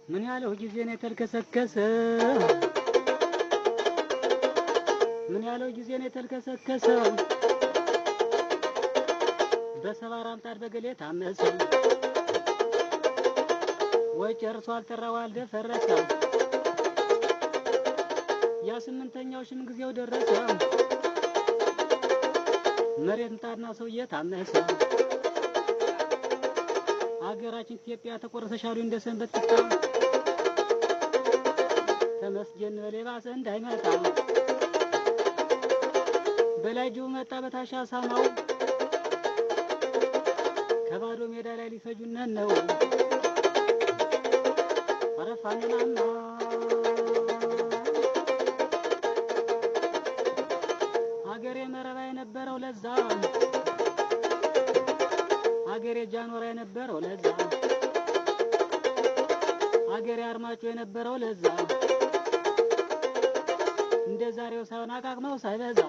ምን ያለው ጊዜ ነው የተልከሰከሰ፣ ምን ያለው ጊዜ ነው የተልከሰከሰ፣ በሰባራ አምጣድ በገሌ ታመሰ፣ ወይ ጨርሶ አልጠራው አልደፈረሰ፣ ያ ስምንተኛው ሽም ጊዜው ደረሰ፣ መሬት ምጣድና ሰው እየታመሰ። አገራችን ኢትዮጵያ ተቆርሰሽ አሉ እንደ ሰንበት ቂጣ። ተመስገን በሌባሰ እንዳይመጣ። በላይ ጅቡ መጣ በታች አሳማው፣ ከባዶ ሜዳ ላይ ሊፈጁነን ነው። አረፋንናማ አገሬ መረባ የነበረው ለዛ፣ አገሬ ጃኖራ የነበረው ለዛ፣ አገሬ አርማጮ የነበረው ለዛ፣ እንደ ዛሬው ሳይሆን አቃቅመው ሳይበዛ።